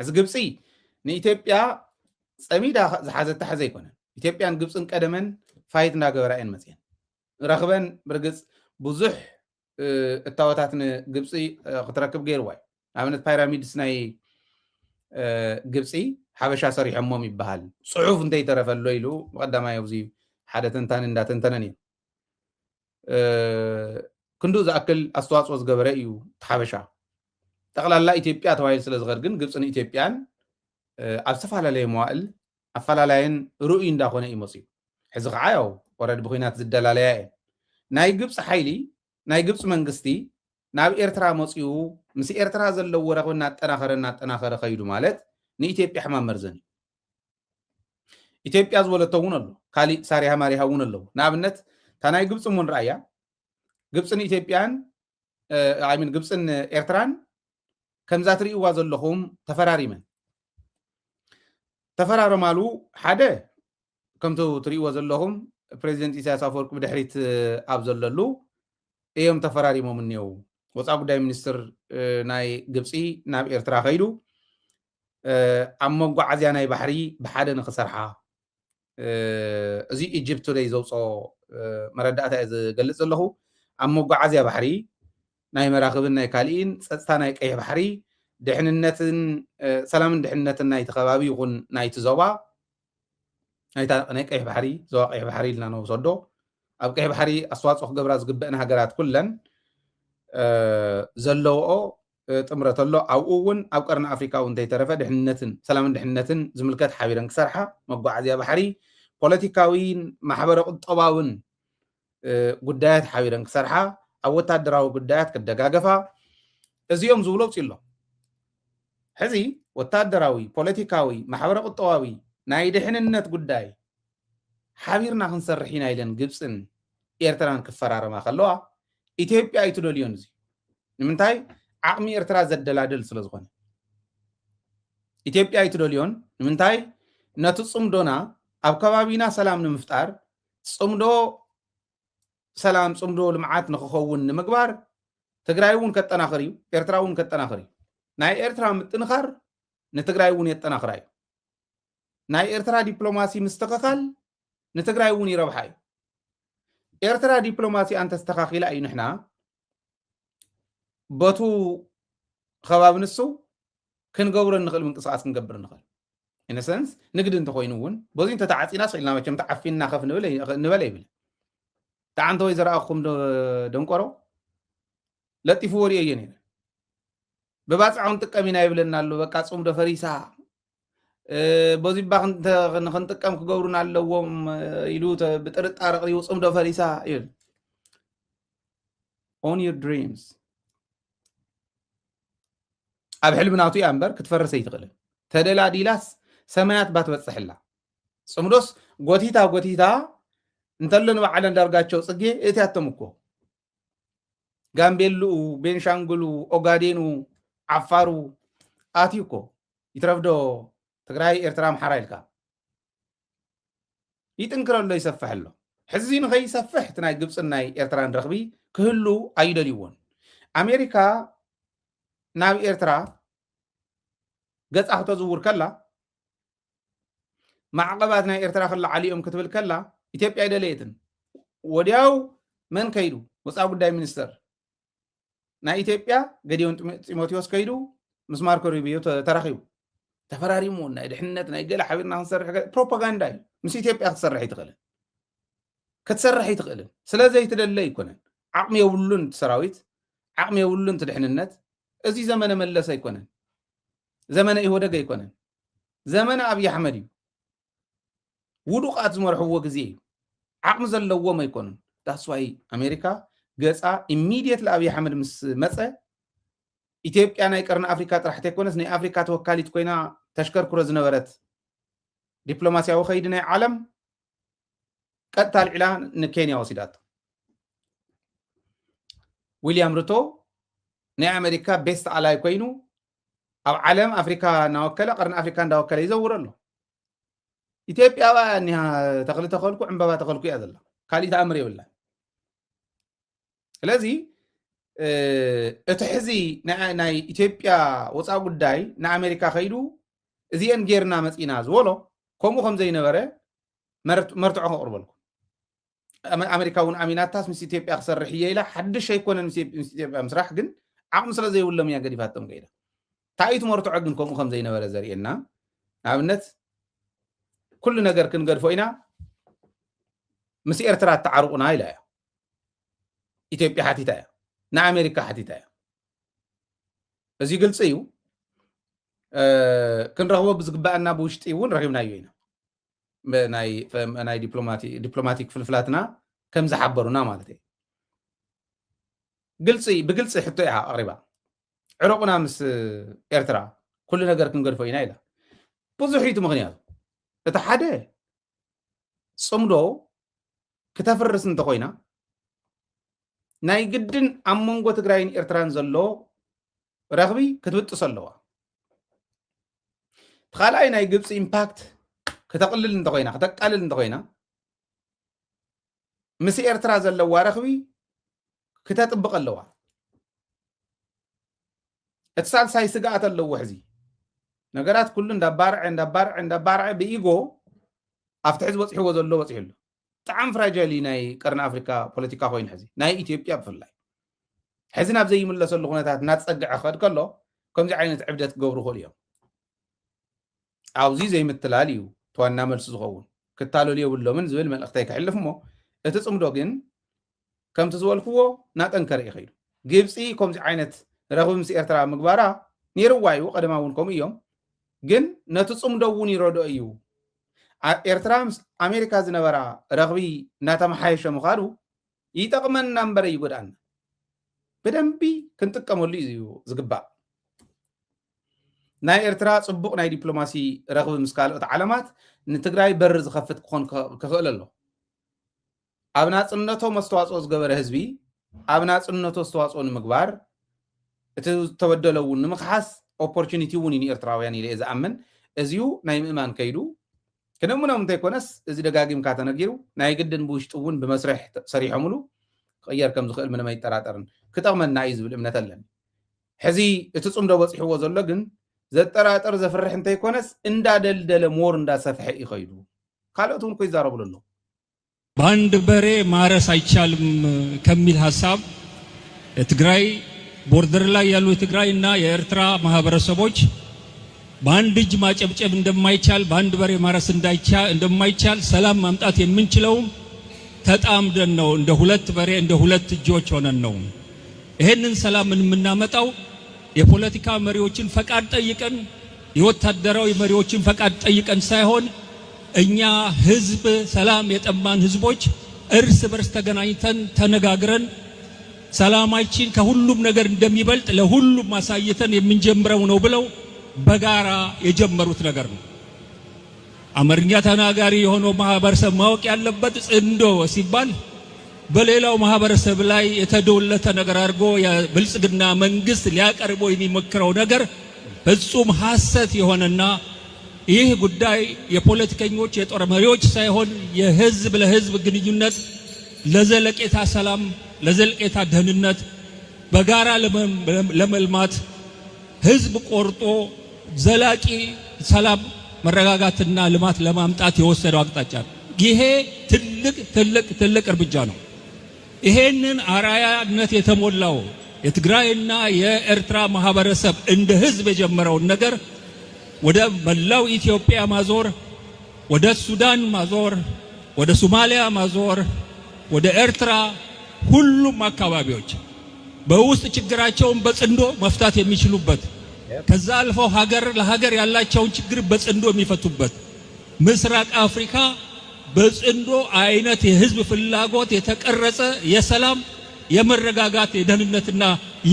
ሕዚ ግብፂ ንኢትዮጵያ ፀሚዳ ዝሓዘታ ሕዚ ኣይኮነን። ኢትዮጵያን ግብፅን ቀደመን ፋይት እንዳገበራ እየን መፅየን ረኽበን። ብርግፅ ብዙሕ እታወታት ንግብፂ ክትረክብ ገይርዋ እዩ። ንኣብነት ፓይራሚድስ ናይ ግብፂ ሓበሻ ሰሪሖሞም ይበሃል። ፅሑፍ እንተይተረፈ ኣሎ ኢሉ ብቐዳማይ ኣብዚ ሓደ ተንታኒ እንዳተንተነን እዩ። ክንዱ ዝኣክል ኣስተዋፅኦ ዝገበረ እዩ ሓበሻ። ጠቕላላ ኢትዮጵያ ተባሂሉ ስለ ዝኸድ ግን ግብፅን ኢትዮጵያን ኣብ ዝተፈላለየ መዋእል ኣፈላላየን ርእዩ እንዳኾነ እዩ መፅዩ። ሕዚ ከዓ ያው ወረድ ብኩናት ዝደላለያ እየን። ናይ ግብፂ ሓይሊ ናይ ግብፂ መንግስቲ ናብ ኤርትራ መፅዩ ምስ ኤርትራ ዘለዎ ረኽቢ እናጠናኸረ እናጠናኸረ ከይዱ ማለት ንኢትዮጵያ ሕማም መርዘን እዩ። ኢትዮጵያ ዝበለቶ እውን ኣሎ፣ ካሊእ ሳሪሃ ማሪሃ እውን ኣለዎ። ንኣብነት እታ ናይ ግብፂ እውን ረኣያ። ግብፅን ኢትዮጵያን ሚን ግብፅን ኤርትራን ከምዛ ትርእይዋ ዘለኹም ተፈራሪመን። ተፈራረማሉ ሓደ ከምቲ ትርእይዎ ዘለኹም ፕሬዚደንት ኢሳያስ ኣፈወርቂ ብድሕሪት ኣብ ዘለሉ እዮም ተፈራሪሞም እኒው። ወፃኢ ጉዳይ ሚኒስትር ናይ ግብፂ ናብ ኤርትራ ከይዱ ኣብ መጓዓዝያ ናይ ባሕሪ ብሓደ ንክሰርሓ እዚ ኢጅፕት ቱደይ ዘውፅኦ መረዳእታ እየ ዝገልፅ ዘለኹ። ኣብ መጓዓዝያ ባሕሪ ናይ መራኽብን ናይ ካሊእን ፀፅታ ናይ ቀይሕ ባሕሪ ድሕንነትን ሰላምን ድሕንነትን ናይቲ ከባቢ ይኹን ናይቲ ዞባ ናይ ቀይሕ ባሕሪ ዞባ ቀይሕ ባሕሪ ኢልና ንወሰዶ ኣብ ቀይሕ ባሕሪ ኣስተዋፅኦ ክገብራ ዝግበአን ሃገራት ኩለን ዘለውኦ ጥምረት ኣሎ። ኣብኡ እውን ኣብ ቀርኒ ኣፍሪካ እውን እንተይተረፈ ድሕንነትን ሰላምን ድሕንነትን ዝምልከት ሓቢረን ክሰርሓ መጓዓዝያ ባሕሪ ፖለቲካዊን ማሕበረ ቁጠባውን ጉዳያት ሓቢረን ክሰርሓ ኣብ ወታደራዊ ጉዳያት ክደጋገፋ እዚኦም ዝብሎ ውፅእ ኣሎ። ሕዚ ወታደራዊ ፖለቲካዊ ማሕበረ ቁጠባዊ ናይ ድሕንነት ጉዳይ ሓቢርና ክንሰርሕ ኢና ኢለን ግብፅን ኤርትራን ክፈራረማ ከለዋ ኢትዮጵያ ኣይትደልዮን። እዚ ንምንታይ ዓቕሚ ኤርትራ ዘደላድል ስለ ዝኾነ ኢትዮጵያ ኣይትደልዮን። ንምንታይ ነቲ ፅምዶና ኣብ ከባቢና ሰላም ንምፍጣር ፅምዶ ሰላም ፅምዶ ልምዓት ንክኸውን ንምግባር ትግራይ እውን ከጠናኽር እዩ፣ ኤርትራ እውን ከጠናኽር እዩ። ናይ ኤርትራ ምጥንኻር ንትግራይ እውን የጠናኽራ እዩ። ናይ ኤርትራ ዲፕሎማሲ ምስትኽኻል ንትግራይ እውን ይረብሓ እዩ። ኤርትራ ዲፕሎማሲ ኣንተስተኻኺላ እዩ ንሕና በቱ ከባቢ ንሱ ክንገብሮ እንኽእል ምንቅስቃስ ክንገብር ንኽእል። ኢነሰንስ ንግዲ እንተኮይኑ እውን በዚ እንተተዓፂና ስኢልና መቸም ተዓፊንና ከፍ ንበል ኣይብል። ተዓንተ ወይ ዝረኣኹም ደንቆሮ ለጢፍዎ ሪኦ እየ ነይረ። ብባፅዕ ክንጥቀም ኢና ይብለና ኣሎ። በቃ ፅምዶ ፈሪሳ በዚ ባ ንክንጥቀም ክገብሩና ኣለዎም ኢሉ ብጥርጣረ ቅሪቡ ፅምዶ ፈሪሳ ይብል። On your dreams ኣብ ሕልሚ ናቱ እያ እምበር ክትፈርስ ኣይትኽእልን። ተደላዲላስ ሰማያት ባ ትበፅሕላ። ፅምዶስ ጎቲታ ጎቲታ እንተሎ ንበዓል ኣንዳርጋቸው ፅጌ እትያቶም እኮ ጋምቤልኡ፣ ቤንሻንጉሉ፣ ኦጋዴኑ፣ ዓፋሩ ኣትዩ እኮ ይትረፍዶ ትግራይ፣ ኤርትራ፣ ኣምሓራ ኢልካ ይጥንክረሎ ይሰፍሕ ኣሎ። ሕዚ ንኸይሰፍሕ እቲ ናይ ግብፅን ናይ ኤርትራን ረኽቢ ክህሉ ኣይደልይዎን። ኣሜሪካ ናብ ኤርትራ ገፃ ክተዝውር ከላ ማዕቐባት ናይ ኤርትራ ክለዓሉ እዮም ክትብል ከላ ኢትዮጵያ ኣይደለየትን። ወዲያው መን ከይዱ? ወፃኢ ጉዳይ ሚኒስተር ናይ ኢትዮጵያ ገዲዮን ጢሞቴዎስ ከይዱ ምስ ማርኮ ሩቢዮ ተራኺቡ ተፈራሪሙ ናይ ድሕነት ናይ ገለ ሓቢርና ክንሰርሕ ፕሮፓጋንዳ እዩ። ምስ ኢትዮጵያ ክትሰርሕ ይትኽእልን ክትሰርሕ ይትኽእልን ስለ ዘይትደለ ኣይኮነን። ዓቕሚ የብሉን ሰራዊት፣ ዓቕሚ የብሉን ድሕንነት። እዚ ዘመነ መለስ ኣይኮነን፣ ዘመነ ኢህወደግ ኣይኮነን፣ ዘመነ ኣብይ ኣሕመድ እዩ። ውዱቃት ዝመርሕዎ ግዜ እዩ። ዓቕሚ ዘለዎም ኣይኮኑን። ዳስዋይ ኣሜሪካ ገፃ ኢሚድየት ኣብይ ኣሕመድ ምስ መፀ ኢትዮጵያ ናይ ቀርኒ ኣፍሪካ ጥራሕ ተይኮነስ ናይ ኣፍሪካ ተወካሊት ኮይና ተሽከርክሮ ዝነበረት ዲፕሎማሲያዊ ከይዲ ናይ ዓለም ቀጥታ ኣልዒላ ንኬንያ ወሲዳቶ። ዊልያም ሩቶ ናይ ኣሜሪካ ቤስት ኣላይ ኮይኑ ኣብ ዓለም ኣፍሪካ እናወከለ ቀርኒ ኣፍሪካ እንዳወከለ ይዘውር ኣሎ። ኢትዮጵያ እኒሃ ተኽሊ ተኸልኩ ዕምበባ ተኸልኩ እያ ዘላ። ካሊእ ተኣምር የብላን። ስለዚ እ፣ እቲ ሕዚ ናይ፣ ናይ ኢትዮጵያ ወፃኢ ጉዳይ ንኣሜሪካ ከይዱ እዚአን ጌርና መፂና ዝበሎ ከምኡ ከም ዘይነበረ መርት-፣ መርትዖ ከቕርበልኩም። ኣመ-፣ ኣሜሪካ እውን ኣሚናታስ ምስ ኢትዮጵያ ክሰርሕ እየ ኢላ፣ ሓድሽ ኣይኮነን ምስ፣ ምስ ኢትዮጵያ ምስራሕ፣ ግን ዓቕሚ ስለ ዘይብሎም እያ ገዲፋቶም ከይዳ። ታይቱ መርትዖ ግን ከምኡ ከም ዘይነበረ ዘርእየና። ንኣብነት፣ ኩሉ ነገር ክንገድፎ ኢና፣ ምስ ኤርትራ ኣተዓርቑና ኢላ እያ። ኢትዮጵያ ሓቲታ እያ። ንኣሜሪካ ሓቲታ እያ። እዚ ግልፂ እዩ። እ፣ ክንረኽቦ ብዝግባኣና ብውሽጢ እውን ረኺብናዮ ኢና። ብ-፣ ናይ፣ ናይ ዲፕሎማቲ-፣ ዲፕሎማቲክ ፍልፍላትና ከም ዝሓበሩና ማለት እዩ። ግልፂ፣ ብግልፂ ሕቶ እያ ኣቕሪባ። ዕረቑና ምስ ኤርትራ፣ ኩሉ ነገር ክንገድፎ ኢና ኢላ። ብዙሕ እዩ እቲ ምኽንያቱ። እቲ ሓደ፣ ጽምዶ ክተፍርስ እንተኾይና፣ ናይ ግድን ኣብ መንጎ ትግራይን ኤርትራን ዘሎ ረኽቢ ክትብጥስ ኣለዋ። እቲ ካልኣይ፣ ናይ ግብፂ ኢምፓክት ክተቕልል እንተኾይና፣ ክተቃልል እንተኾይና፣ ምስ ኤርትራ ዘለዋ ረኽቢ ክተጥብቕ ኣለዋ። እቲ ሳልሳይ ስግኣት ኣለዎ። ሕዚ ነገራት ኩሉ እንዳባርዐ፣ እንዳባርዐ፣ እንዳባርዐ ብኢጎ ኣብቲ ሕዚ በፂሕዎ ዘሎ በፂሑ ኣሎ። ብጣዕሚ ፍራጃይል እዩ ናይ ቀርኒ ኣፍሪካ ፖለቲካ ኮይኑ ሕዚ፣ ናይ ኢትዮጵያ ብፍላይ። ሕዚ ናብ ዘይምለሰሉ ኩነታት እናተፀግዐ ክኸድ ከሎ፣ ከምዚ ዓይነት ዕብደት ክገብሩ ይኽእሉ እዮም። ኣብዚ ዘይምትላል እዩ እቲ ዋና መልሲ ዝኸውን። ክታለሉ የብሎምን ዝብል መልእኽተይ ከሕልፍ እሞ፣ እቲ ጽምዶ ግን ከምቲ ዝበልክዎ እናጠንከረ እዩ ከይዱ። ግብጺ ከምዚ ዓይነት ረኽቢ ምስ ኤርትራ ምግባራ ነይርዋ እዩ፣ ቀደማ እውን ከምኡ እዮም። ግን ነቲ ጽምዶ እውን ይረድኦ እዩ። ኣ-፣ ኤርትራ ምስ ኣሜሪካ ዝነበራ ረኽቢ እናተመሓየሸ ምኻዱ ይጠቕመና እምበር ይጎድኣና። ብደንቢ ክንጥቀመሉ እዩ ዝግባእ። ናይ ኤርትራ ጽቡቕ ናይ ዲፕሎማሲ ረኽቢ ምስ ካልኦት ዓለማት ንትግራይ በሪ ዝኸፍት ክኾን ክኸ-፣ ክኽእል ኣሎ። ኣብ ናጽነቶም ኣስተዋጽኦ ዝገበረ ህዝቢ ኣብ ናጽነቱ ኣስተዋጽኦ ንምግባር፣ እቲ ዝተበደለ እውን ንምኽሓስ ኦፖርቹኒቲ እውን እዩ ንኤርትራውያን ኢለ እየ ዝኣምን። እዚዩ ናይ ምእማን ከይዱ። ክንእምኖም እንተይኮነስ፣ እዚ ደጋጊምካ ተነጊሩ፣ ናይ ግድን ብውሽጡ እውን ብመስርሕ ተ-፣ ሰሪሖምሉ ክቕየር ከም ዝኽእል ምንም ኣይጠራጠርን። ክጠቕመና እዩ ዝብል እምነት ኣለኒ። ሕዚ እቲ ጽምዶ በጺሕዎ ዘሎ ግን ዘጠራጥር ዘፍርሕ እንተይኮነስ፣ እንዳደልደለ ሞር እንዳሰፍሐ እዩ ከይዱ። ካልኦት እውን እኮ ይዛረቡሉ ኣለዉ። በአንድ በሬ ማረስ አይቻልም ከሚል ሐሳብ የትግራይ ቦርደር ላይ ያሉ የትግራይ እና የኤርትራ ማህበረሰቦች በአንድ እጅ ማጨብጨብ እንደማይቻል፣ በአንድ በሬ ማረስ እንዳይቻ-፣ እንደማይቻል፣ ሰላም ማምጣት የምንችለውም ተጣምደን ነው፣ እንደ ሁለት በሬ፣ እንደ ሁለት እጆች ሆነን ነው። ይሄንን ሰላም የምናመጣው የፖለቲካ መሪዎችን ፈቃድ ጠይቀን፣ የወታደራዊ መሪዎችን ፈቃድ ጠይቀን ሳይሆን፣ እኛ ህዝብ፣ ሰላም የጠማን ህዝቦች እርስ በርስ ተገናኝተን ተነጋግረን ሰላማችን ከሁሉም ነገር እንደሚበልጥ ለሁሉም ማሳየተን የምንጀምረው ነው ብለው በጋራ የጀመሩት ነገር ነው። አማርኛ ተናጋሪ የሆነው ማህበረሰብ ማወቅ ያለበት ጽምዶ ሲባል በሌላው ማህበረሰብ ላይ የተዶለተ ነገር አድርጎ የብልጽግና መንግስት ሊያቀርበው የሚሞክረው ነገር ፍጹም ሐሰት የሆነና ይህ ጉዳይ የፖለቲከኞች፣ የጦር መሪዎች ሳይሆን የህዝብ ለህዝብ ግንኙነት፣ ለዘለቄታ ሰላም፣ ለዘለቄታ ደህንነት፣ በጋራ ለመ-፣ ለመልማት፣ ህዝብ ቆርጦ ዘላቂ ሰላም፣ መረጋጋትና ልማት ለማምጣት የወሰደው አቅጣጫ ነው። ይሄ ትልቅ፣ ትልቅ፣ ትልቅ እርምጃ ነው። ይሄንን አርአያነት የተሞላው የትግራይና የኤርትራ ማህበረሰብ እንደ ህዝብ የጀመረውን ነገር ወደ መላው ኢትዮጵያ ማዞር፣ ወደ ሱዳን ማዞር፣ ወደ ሶማሊያ ማዞር፣ ወደ ኤርትራ ሁሉም አካባቢዎች በውስጥ ችግራቸውን በጽምዶ መፍታት የሚችሉበት፣ ከዛ አልፈው ሀገር ለሀገር ያላቸውን ችግር በጽምዶ የሚፈቱበት፣ ምስራቅ አፍሪካ በጽምዶ አይነት የህዝብ ፍላጎት የተቀረጸ የሰላም፣ የመረጋጋት፣ የደህንነትና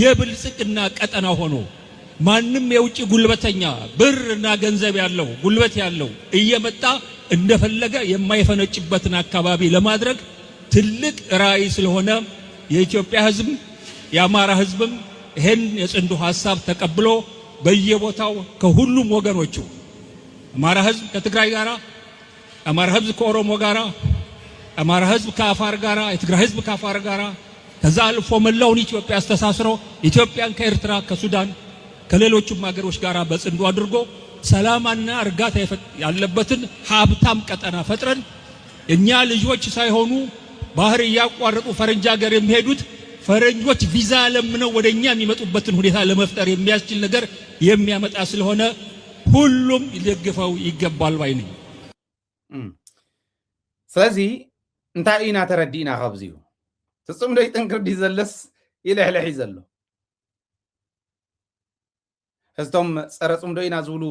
የብልጽግና ቀጠና ሆኖ ማንም የውጭ ጉልበተኛ ብር እና ገንዘብ ያለው ጉልበት ያለው እየመጣ እንደፈለገ የማይፈነጭበትን አካባቢ ለማድረግ ትልቅ ራዕይ ስለሆነ የኢትዮጵያ ህዝብ፣ የአማራ ህዝብም ይሄን የጽምዶ ሐሳብ ተቀብሎ በየቦታው ከሁሉም ወገኖቹ አማራ ህዝብ ከትግራይ ጋራ፣ አማራ ህዝብ ከኦሮሞ ጋራ፣ አማራ ህዝብ ከአፋር ጋራ፣ የትግራይ ህዝብ ከአፋር ጋራ፣ ከዛ አልፎ መላውን ኢትዮጵያ አስተሳስሮ ኢትዮጵያን ከኤርትራ ከሱዳን ከሌሎችም ሀገሮች ጋር በጽንዶ አድርጎ ሰላማና እርጋታ የፈ- ያለበትን ሀብታም ቀጠና ፈጥረን እኛ ልጆች ሳይሆኑ ባህር እያቋረጡ ፈረንጅ ሀገር የሚሄዱት ፈረንጆች ቪዛ ለምነው ወደ እኛ የሚመጡበትን ሁኔታ ለመፍጠር የሚያስችል ነገር የሚያመጣ ስለሆነ ሁሉም ሊደግፈው ይገባል ባይ ነኝ። ስለዚ እንታይ ኢና ተረዲእና ካብዚ እዩ? ትፅምዶ ይጥንክር ድዩ ዘለስ ይልሕልሕ እዩ ዘሎ? ሕዝቶም ፀረ ፅምዶ ኢና ዝብሉ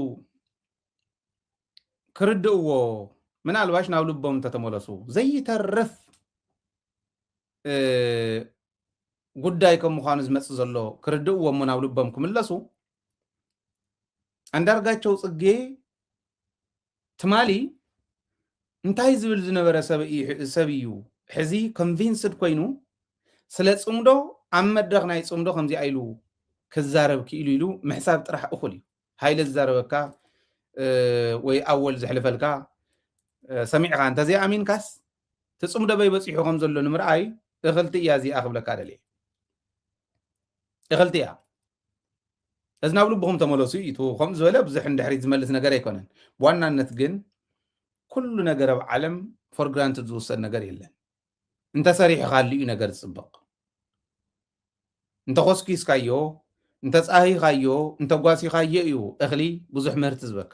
ክርድእዎ ምናልባሽ ናብ ልቦም እንተተመለሱ ዘይተርፍ ጉዳይ ከም ምዃኑ ዝመፅእ ዘሎ ክርድእዎ እሞ ናብ ልቦም ክምለሱ ኣንዳርጋቸው ፅጌ ትማሊ እንታይ ዝብል ዝነበረ ሰብ እዩ ሕዚ ኮንቪንስድ ኮይኑ ስለ ፅምዶ ኣብ መድረክ ናይ ፅምዶ ከምዚኣ ኢሉ ክዛረብ ክኢሉ ኢሉ ምሕሳብ ጥራሕ እኹል እዩ። ሃይለ ዝዛረበካ ወይ ኣወል ዘሕልፈልካ ሰሚዕካ እንተዘይኣሚንካስ ትፅምዶ በይ በፂሑ ከም ዘሎ ንምርኣይ እኽልቲ እያ እዚኣ ክብለካ ደልየ። እኽልቲ እያ። እዚ ናብ ልብኹም ተመለሱ እዩ። እቲ ከምኡ ዝበለ ብዙሕ ንድሕሪት ዝመልስ ነገር ኣይኮነን። ብዋናነት ግን ኩሉ ነገር ኣብ ዓለም for granted ዝውሰድ ነገር የለን። እንተሰሪሑ ካሉ እዩ ነገር ዝፅበቕ። እንተኾስኪስካዮ፣ እንተፃሂኻዮ፣ እንተጓሲኻዮ እዩ እኽሊ ብዙሕ ምህርቲ ዝበካ።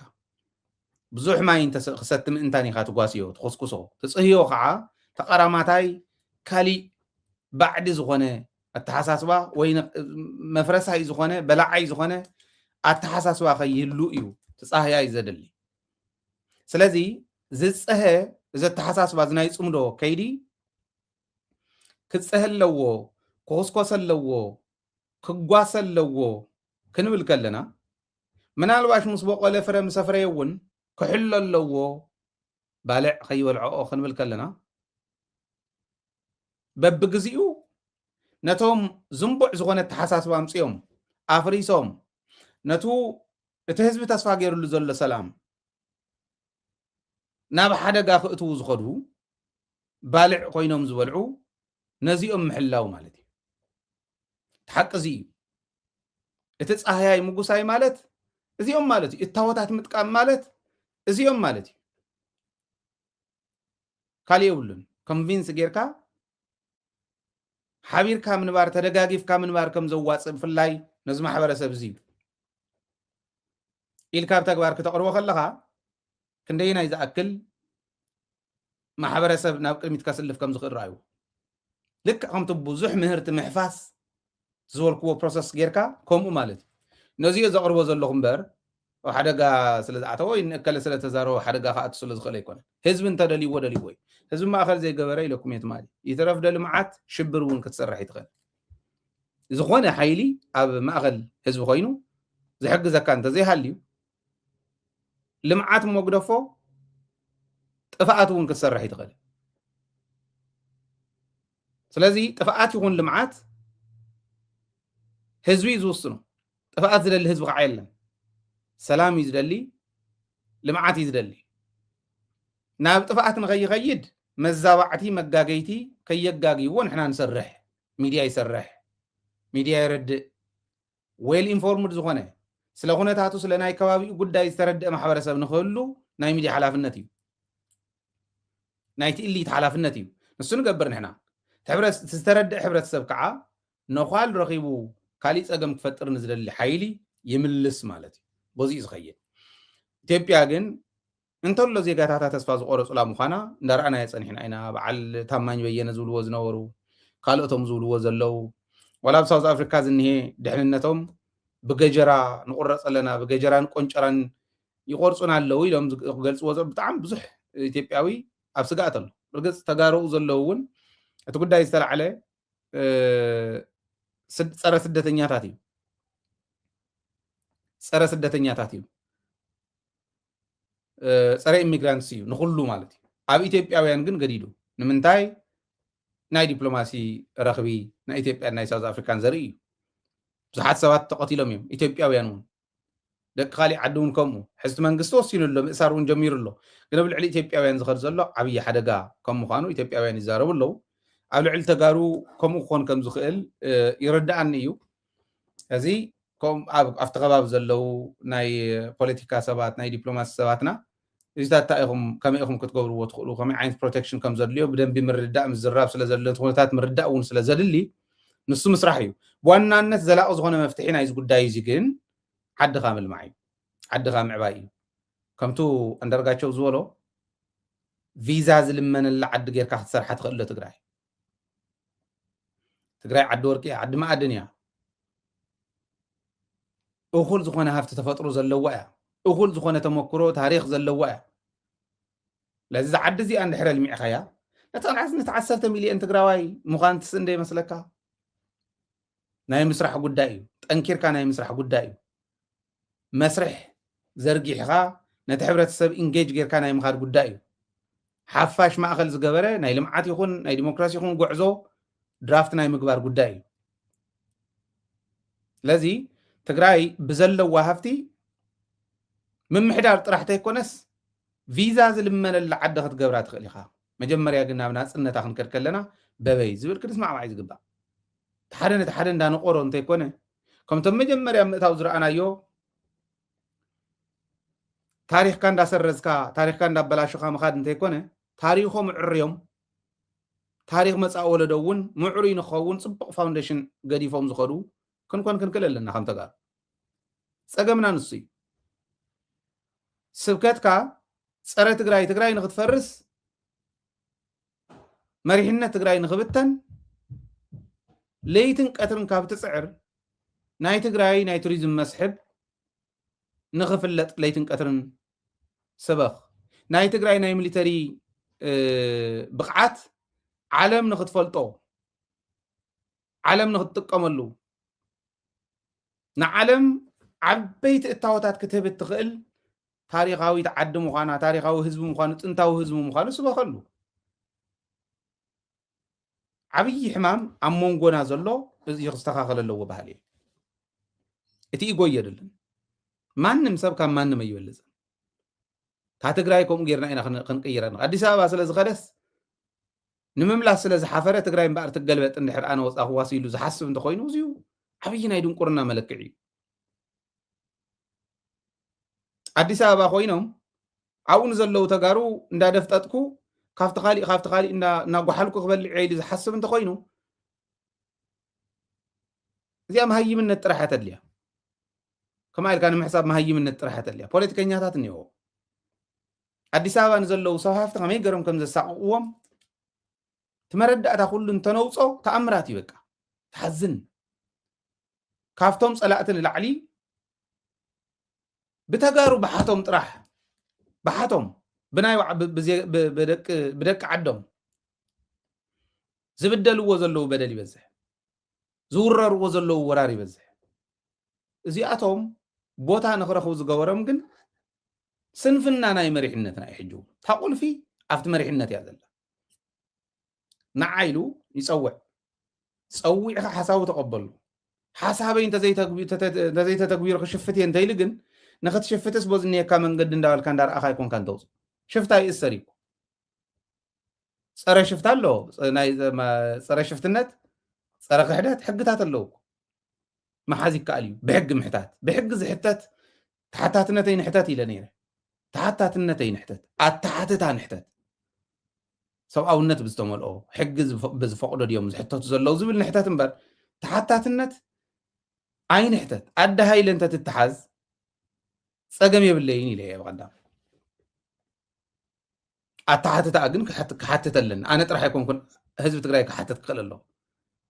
ብዙሕ ማይ እንተ ክሰቲ ምእንታን ኢኻ ትጓስዮ፣ ትኹስኩሶ። ትፅህዮ ከዓ ተቐራማታይ ካሊእ ባዕዲ ዝኾነ ኣተሓሳስባ ወይ መፍረሳይ ዝኾነ በላዓይ ዝኾነ ኣተሓሳስባ ከይህሉ እዩ ትፃህያይ ዘድሊ። ስለዚ ዝፀሀ እዚ ኣተሓሳስባ እዚ ናይ ፅምዶ ከይዲ ክፀሀ ኣለዎ፣ ክኹስኮሰ ኣለዎ፣ ክጓሰ ኣለዎ ክንብል ከለና ምናልባሽ ምስ በቆለ ፍረ ምስ ኣፍረየ እውን ክሕሎ ኣለዎ ባልዕ ከይበልዐኦ ክንብል ከለና በብግዚኡ ነቶም ዝንቡዕ ዝኾነ ኣተሓሳስባ ኣምፅኦም ኣፍሪሶም ነቱ እቲ ህዝቢ ተስፋ ገይሩሉ ዘሎ ሰላም ናብ ሓደጋ ክእትዉ ዝኸዱ ባልዕ ኮይኖም ዝበልዑ ነዚኦም ምሕላው ማለት እዩ። ሓቂ እዚ እዩ። እቲ ፃህያይ ምጉሳይ ማለት እዚኦም ማለት እዩ። እታወታት ምጥቃም ማለት እዚኦም ማለት እዩ። ካልእ የብሉን። ኮንቪንስ ጌርካ ሓቢርካ ምንባር ተደጋጊፍካ ምንባር ከም ዘዋፅእ ብፍላይ ነዚ ማሕበረሰብ እዚ እዩ ኢልካ ኣብ ተግባር ክተቕርቦ ከለኻ ክንደየናይ ዝኣክል ማሕበረሰብ ናብ ቅድሚት ከስልፍ ከም ዝኽእል ረኣዩ። ልክዕ ከምቲ ብዙሕ ምህርቲ ምሕፋስ ዝበልክዎ ፕሮሰስ ጌርካ ከምኡ ማለት እዩ። ነዚኦ ዘቕርቦ ዘለኹ እምበር ኣብ ሓደጋ ስለ ዝኣተወ ወይ ንእከለ ስለ ተዛረቦ ሓደጋ ክኣቱ ስለ ዝኽእል ኣይኮነን። ህዝቢ እንተደልይዎ ደልይዎ እዩ። ህዝቢ ማእኸል ዘይገበረ ኢለኩም እየ ትማሊ። ይትረፍ ዶ ልምዓት ሽብር እውን ክትሰርሕ ይትኽእል። ዝኾነ ሓይሊ ኣብ ማእኸል ህዝቢ ኮይኑ ዝሕግዘካ እንተዘይሃልዩ ልምዓት እሞ ግደፎ ጥፍኣት እውን ክትሰርሕ ይትኽእል። ስለዚ ጥፍኣት ይኹን ልምዓት ህዝቢ እዩ ዝውስኖ። ጥፍኣት ዝደሊ ህዝቢ ከዓ የለን። ሰላም እዩ ዝደሊ፣ ልምዓት እዩ ዝደሊ። ናብ ጥፍኣት ንኸይኸይድ መዛባዕቲ መጋገይቲ ከየጋግይዎ ንሕና ንሰርሕ። ሚድያ ይሰርሕ፣ ሚድያ የረድእ፣ ዌል ኢንፎርምድ ዝኾነ ስለ ኩነታቱ ስለ ናይ ከባቢኡ ጉዳይ ዝተረድአ ማሕበረሰብ ንክህሉ ናይ ሚድያ ሓላፍነት እዩ። ናይቲ ኢሊት ሓላፍነት እዩ። ንሱ ንገብር ንሕና። እቲ ዝተረድአ ሕብረተሰብ ከዓ ነዃል ረኺቡ ካሊእ ፀገም ክፈጥር ንዝደሊ ሓይሊ ይምልስ ማለት እዩ። በዚኡ ዝኸይድ ኢትዮጵያ ግን እንተሎ ዜጋታታ ተስፋ ዝቆረፁላ ምዃና እንዳረኣናዮ ፀኒሕና ኢና። በዓል ታማኝ በየነ ዝብልዎ ዝነበሩ ካልኦቶም ዝብልዎ ዘለዉ ዋላ ኣብ ሳውዝ ኣፍሪካ ዝኒሄ ድሕንነቶም ብገጀራ ንቁረፅ ኣለና ብገጀራን ቆንጨራን ይቆርፁና ኣለዉ ኢሎም ዝገልፅዎ ብጣዕሚ ብዙሕ ኢትዮጵያዊ ኣብ ስጋኣት ኣሎ። ርግፅ ተጋሩ ዘለዉ እውን እቲ ጉዳይ ዝተላዕለ ፀረ ስደተኛታት እዩ። ፀረ ስደተኛታት እዩ። ፀረ ኢሚግራንትስ እዩ ንኩሉ ማለት እዩ። ኣብ ኢትዮጵያውያን ግን ገዲዱ ንምንታይ ናይ ዲፕሎማሲ ረኽቢ ናይ ኢትዮጵያን ናይ ሳውዝ ኣፍሪካን ዘርኢ እዩ። ብዙሓት ሰባት ተቐቲሎም እዮም ኢትዮጵያውያን እውን ደቂ ካሊእ ዓዲ እውን ከምኡ ሕዝቲ መንግስቲ ወሲኑ ኣሎ ምእሳር እውን ጀሚሩ ኣሎ። ግን ኣብ ልዕሊ ኢትዮጵያውያን ዝኸድ ዘሎ ዓብዪ ሓደጋ ከም ምዃኑ ኢትዮጵያውያን ይዛረቡ ኣለዉ። ኣብ ልዕሊ ተጋሩ ከምኡ ክኾን ከም ዝኽእል ይርድኣኒ እዩ። እዚ ኣብቲ ከባቢ ዘለዉ ናይ ፖለቲካ ሰባት፣ ናይ ዲፕሎማሲ ሰባትና እዚታት እንታይ ኢኹም፣ ከመይ ኢኹም ክትገብርዎ ትኽእሉ፣ ከመይ ዓይነት ፕሮቴክሽን ከም ዘድልዮ ብደንቢ ምርዳእ ምዝራብ ስለ ዘድሊ፣ እቲ ኩነታት ምርዳእ እውን ስለ ዘድሊ ንሱ ምስራሕ እዩ። ብዋናነት ዘላቒ ዝኾነ መፍትሒ ናይዚ ጉዳይ እዚ ግን ዓድኻ ምልማዕ እዩ፣ ዓድኻ ምዕባይ እዩ። ከምቱ ኣንዳርጋቸው ዝበሎ ቪዛ ዝልመነላ ዓዲ ጌርካ ክትሰርሓ ትኽእል ዶ ትግራይ? ትግራይ ዓዲ ወርቂ እያ፣ ዓዲ መኣድን እያ። እኹል ዝኾነ ሃፍቲ ተፈጥሮ ዘለዋ እያ። እኹል ዝኾነ ተመክሮ ታሪኽ ዘለዋ እያ። ስለዚ እዛ ዓዲ እዚኣ እንድሕር ኣልሚዕኻያ ነቲ ዓሰርተ ሚልዮን ትግራዋይ ምዃን ትስእን ዶ ይመስለካ? ናይ ምስራሕ ጉዳይ እዩ። ጠንኪርካ ናይ ምስራሕ ጉዳይ እዩ። መስርሕ ዘርጊሕኻ ነቲ ሕብረተሰብ ኢንጌጅ ጌርካ ናይ ምኻድ ጉዳይ እዩ። ሓፋሽ ማእኸል ዝገበረ ናይ ልምዓት ይኹን ናይ ዲሞክራሲ ይኹን ጉዕዞ ድራፍት ናይ ምግባር ጉዳይ እዩ። ስለዚ ትግራይ ብዘለዋ ሃፍቲ ምምሕዳር ጥራሕ ተይኮነስ ቪዛ ዝልመነላ ዓዲ ክትገብራ ትኽእል ኢኻ። መጀመርያ ግን ናብ ናፅነታ ክንከድ ከለና በበይ ዝብል ክንስማዕማዕ እዩ ዝግባእ። እቲ ሓደ ነቲ ሓደ እንዳነቆሮ እንተይኮነ ከምቶም መጀመርያ ምእታው ዝረኣናዮ ታሪኽካ እንዳሰረዝካ ታሪኽካ እንዳበላሽኻ ምኻድ እንተይኮነ ታሪኾም ዕርዮም ታሪኽ መፃእ ወለዶ እውን ምዕሩይ ንክኸውን ፅቡቕ ፋውንዴሽን ገዲፎም ዝኸዱ ክንኮን ክንክእል ኣለና። ከም ተጋሩ ፀገምና ንሱ እዩ። ስብከትካ ፀረ ትግራይ፣ ትግራይ ንክትፈርስ መሪሕነት ትግራይ ንክብተን ለይትን ቀትርን ካብ ትፅዕር ናይ ትግራይ ናይ ቱሪዝም መስሕብ ንክፍለጥ ለይትን ቀትርን ስበኽ። ናይ ትግራይ ናይ ሚሊተሪ ብቕዓት ዓለም ንክትፈልጦ ዓለም ንክትጥቀመሉ ንዓለም ዓበይቲ እታወታት ክትህብ እትኽእል ታሪኻዊት ዓዲ ምዃና ታሪኻዊ ህዝቢ ምዃኑ ጥንታዊ ህዝቢ ምዃኑ ስበኸሉ። ዓብዪ ሕማም ኣብ መንጎና ዘሎ እዚ ክስተኻኸል ኣለዎ ባህል እዩ። እቲ ኢጎ እየድልን ማንም ሰብ ካብ ማንም ኣይበልፅን። እታ ትግራይ ከምኡ ጌርና ኢና ክንቅይረ ኣዲስ ኣበባ ስለ ዝኸደስ ንምምላስ ስለ ዝሓፈረ ትግራይ እምበኣር ትገልበጥ እንድሕር ኣነ ወፃኹዋስ ኢሉ ዝሓስብ እንተኮይኑ እዚዩ ዓብዪ ናይ ድንቁርና መለክዒ እዩ። ኣዲስ ኣበባ ኮይኖም ኣብኡ ንዘለዉ ተጋሩ እንዳደፍጠጥኩ ካብቲ ካሊእ ካብቲ ካሊእ እናጓሓልኩ ክበልዕ ኢሉ ዝሓስብ እንተኮይኑ እዚኣ መሃይምነት ጥራሕ እያ ተድልያ። ከማ ኢልካ ንምሕሳብ መሃይምነት ጥራሕ እያ ተድልያ። ፖለቲከኛታት እኒኦ ኣዲስ ኣበባ ንዘለዉ ሰብ ሃፍቲ ከመይ ገሮም ከም ዘሳቅቅዎም እቲ መረዳእታ ኩሉ እንተነውፆ ተኣምራት እዩ። በቃ ትሓዝን ካብቶም ፀላእቲ ንላዕሊ ብተጋሩ ብሓቶም ጥራሕ ብሓቶም ብናይ ብደቂ ዓዶም ዝብደልዎ ዘለዉ በደል ይበዝሕ፣ ዝውረርዎ ዘለዉ ወራር ይበዝሕ። እዚኣቶም ቦታ ንክረኽቡ ዝገበሮም ግን ስንፍና ናይ መሪሕነትና እዩ። ሕጂ እውን እታ ቁልፊ ኣብቲ መሪሕነት እያ ዘላ። ንዓ ኢሉ ይፀውዕ፣ ፀዊዕካ ሓሳቡ ተቐበሉ። ሓሳበይ እንተዘይተተግቢሩ ክሽፍት እየ እንተኢሉ ግን ንክትሽፍትስ በዚ እኒአካ መንገዲ እንዳበልካ እንዳረኣኻ ኣይኮንካን ተውፅእ። ሽፍታ ይእሰር እዩ። ፀረ ሽፍታ ኣሎ፣ ፀረ ሽፍትነት፣ ፀረ ክሕደት ሕግታት ኣለዉ። መሓዝ ይከኣል እዩ። ብሕጊ ምሕታት፣ ብሕጊ ዝሕተት ተሓታትነተይ ንሕተት ኢለ ነይረ። ተሓታትነተይ ንሕተት፣ ኣተሓትታ ንሕተት። ሰብኣውነት ብዝተመልኦ ሕጊ ብዝፈቅዶ ድዮም ዝሕተቱ ዘለዉ ዝብል ንሕተት እምበር ተሓታትነት ኣይንሕተት። ኣደ ሃይለ እንተትተሓዝ ፀገም የብለይን ኢለ እየ ብቐዳም። ኣተሓትታ ግን ክሓትት ኣለና። ኣነ ጥራሕ ኣይኮንኩን ህዝቢ ትግራይ ክሓትት ክኽእል ኣለዎ።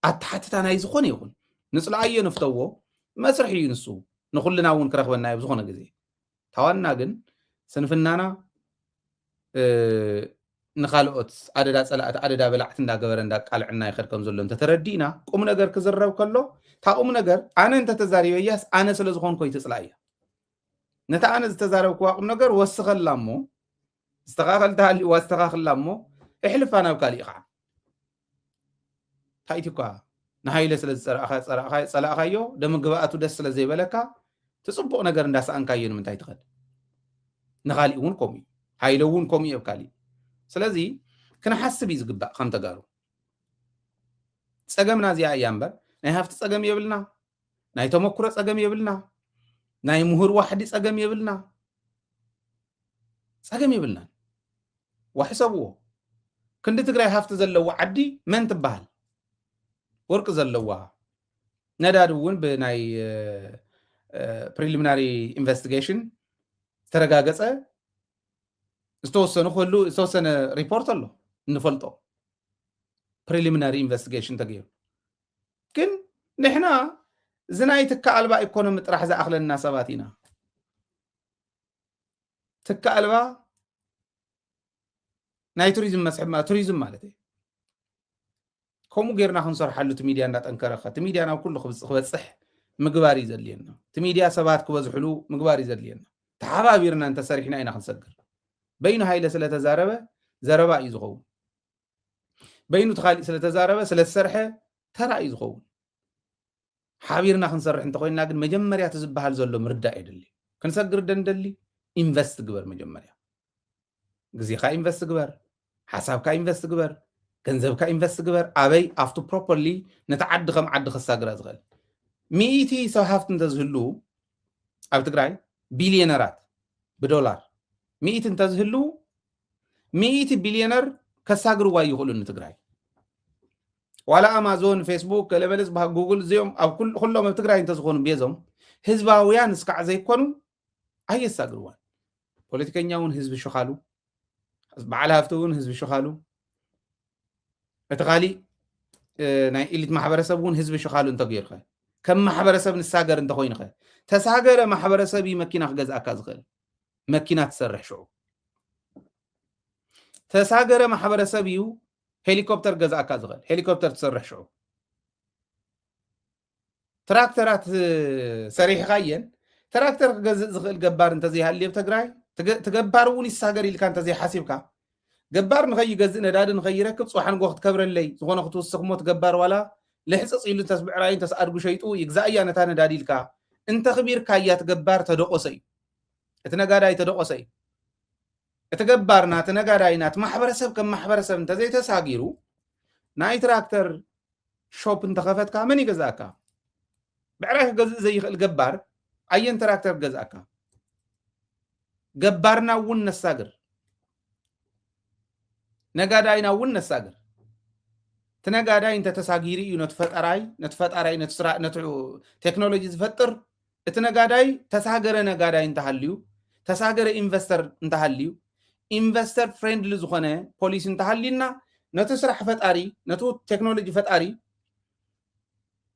ኣተሓትታ ናይ ዝኾነ ይኹን ንፅልኣዮ ንፍተዎ መስርሒ እዩ ንሱ። ንኩልና እውን ክረኽበና እዩ ዝኾነ ግዜ። ታዋና ግን ስንፍናና ንካልኦት ኣደዳ ፀላእቲ ኣደዳ በላዕቲ እንዳገበረ እንዳቃልዕና ይኸድ ከም ዘሎ እንተተረዲእና ቁም ነገር ክዝረብ ከሎ እታ ቁም ነገር ኣነ እንተተዛሪበያስ ኣነ ስለ ዝኾንኮ ይትፅላእያ። ነታ ኣነ ዝተዛረብክዋ ቁም ነገር ወስኸላ እሞ ዝተኻኸል ተሃልዋ ዝተኻኽላ እሞ እሕልፋ ናብ ካሊእ ከዓ ታይቲ እኳ ንሃይለ ስለ ዝፀላእኻዮ ደምግባኣቱ ደስ ስለ ዘይበለካ እቲ ፅቡቕ ነገር እንዳሰኣንካዮ ንምንታይ ትኸድ? ንካሊእ እውን ከምኡ እዩ። ሃይለ እውን ከምኡ እዩ ኣብ ካሊእ። ስለዚ ክንሓስብ እዩ ዝግባእ ከም ተጋሩ። ጸገምና እዚኣ እያ እምበር፣ ናይ ሃፍቲ ጸገም የብልና፣ ናይ ተመኩሮ ጸገም የብልና፣ ናይ ምሁር ዋሕዲ ጸገም የብልና፣ ጸገም የብልናን። ዋሕሰብዎ። ክንዲ ትግራይ ሃፍቲ ዘለዎ ዓዲ መን ትበሃል? ወርቂ ዘለዋ፣ ነዳዲ እውን ብናይ ፕሪሊሚናሪ ኢንቨስቲጌሽን ዝተረጋገጸ ዝተወሰኑ ክህሉ ዝተወሰነ ሪፖርት ኣሎ እንፈልጦ። ፕሪሊሚናሪ ኢንቨስቲጌሽን ተገይሩ። ግን ንሕና እዚ ናይ ትካ ኣልባ ኢኮኖሚ ጥራሕ ዝኣኽለና ሰባት ኢና። ትካ ኣልባ ናይ ቱሪዝም መስሕብ ማ- ቱሪዝም ማለት እዩ። ከምኡ ጌርና ክንሰርሓሉ እቲ ሚድያ እንዳጠንከረ ኸ እቲ ሚድያ ናብ ኩሉ ክብጽ- ክበጽሕ ምግባር እዩ ዘድልየና። እቲ ሚድያ ሰባት ክበዝሕሉ ምግባር እዩ ዘድልየና። ተሓባቢርና እንተሰሪሕና ኢና ክንሰግር። በይኑ ሃይለ ስለተዛረበ ዘረባ እዩ ዝኸውን። በይኑ እቲ ካሊእ ስለተዛረበ ስለዝሰርሐ ተራ እዩ ዝኸውን። ሓቢርና ክንሰርሕ እንተኮይንና ግን መጀመርያ እቲ ዝበሃል ዘሎ ምርዳእ የድሊ። ክንሰግር ደንደሊ ኢንቨስት ግበር መጀመርያ። ግዜኻ ኢንቨስት ግበር፣ ሓሳብካ ኢንቨስት ግበር፣ ገንዘብካ ኢንቨስት ግበር። ኣበይ ኣብቲ ፕሮፐርሊ ነቲ ዓዲ ከም ዓዲ ከሳግራ ዝኽእል ሚእቲ ሰብ ሃፍቲ እንተዝህሉ ኣብ ትግራይ ቢልዮነራት ብዶላር ሚእቲ እንተዝህሉ ሚእቲ ቢልዮነር ከሳግርዋ ይኽእሉ ንትግራይ። ዋላ ኣማዞን፣ ፌስቡክ፣ ገለበለ ዝበሃል ጉግል እዚኦም ኣብ ኩል- ኩሎም ኣብ ትግራይ እንተዝኾኑ ቤዞም ህዝባውያን እስካዕ ዘይኮኑ ኣየሳግርዋን። ፖለቲከኛ እውን ህዝቢ ሽኻሉ፣ በዓል ሃፍቲ እውን ህዝቢ ሽኻሉ፣ እቲ ካሊእ እ፣ ናይ ኢሊት ማሕበረሰብ እውን ህዝቢ ሽኻሉ እንተገይሩኸ ከም ማሕበረሰብ ንሳገር እንተኮይኑኸ ተሳገረ ማሕበረሰብ እዩ መኪና ክገዝኣካ ዝኽእል። መኪና ትሰርሕ ሽዑ ተሳገረ ማሕበረሰብ እዩ ሄሊኮፕተር ገዛእካ ዝኽእል ሄሊኮፕተር ትሰርሕ ሽዑ ትራክተራት ሰሪሕኻየን ትራክተር ክገዝእ ዝኽእል ገባር እንተዘይሃልዩ ኣብ ትግራይ ትገ- ትገባር እውን ይሳገር ኢልካ እንተዘይሓሲብካ ገባር ንኸይገዝእ ነዳዲ ንኸይረክብ ፅባሕ ንጎ ክትከብረለይ ዝኾነ ክትውስኽ እሞ ትገባር ዋላ ልሕፅፅ ኢሉ እንተስ ብዕራይን ተስ ኣድጉ ሸይጡ ይግዛእያ ነታ ነዳዲ ኢልካ እንተኽቢርካያ ትገባር ተደቆሰ እዩ እቲ ነጋዳይ ተደቆሰ እዩ እቲ ገባር ናቲ ነጋዳይ ናቲ ማሕበረሰብ ከም ማሕበረሰብ እንተዘይተሳጊሩ ናይ ትራክተር ሾፕ እንተኸፈትካ መን ይገዛእካ? ብዕራይ ክገዝእ ዘይኽእል ገባር ኣየን ትራክተር ክገዝኣካ? ገባርና እውን ነሳግር፣ ነጋዳይና እውን ነሳግር። እቲ ነጋዳይ እንተተሳጊሩ እዩ ነቲ ፈጠራይ ነቲ ፈጣራይ ነቲ ስራ ነቲ ቴክኖሎጂ ዝፈጥር። እቲ ነጋዳይ ተሳገረ ነጋዳይ እንተሃልዩ፣ ተሳገረ ኢንቨስተር እንተሃልዩ፣ ኢንቨስተር ፍሬንድሊ ዝኾነ ፖሊሲ እንተሃልዩና ነቲ ስራሕ ፈጣሪ ነቲ ቴክኖሎጂ ፈጣሪ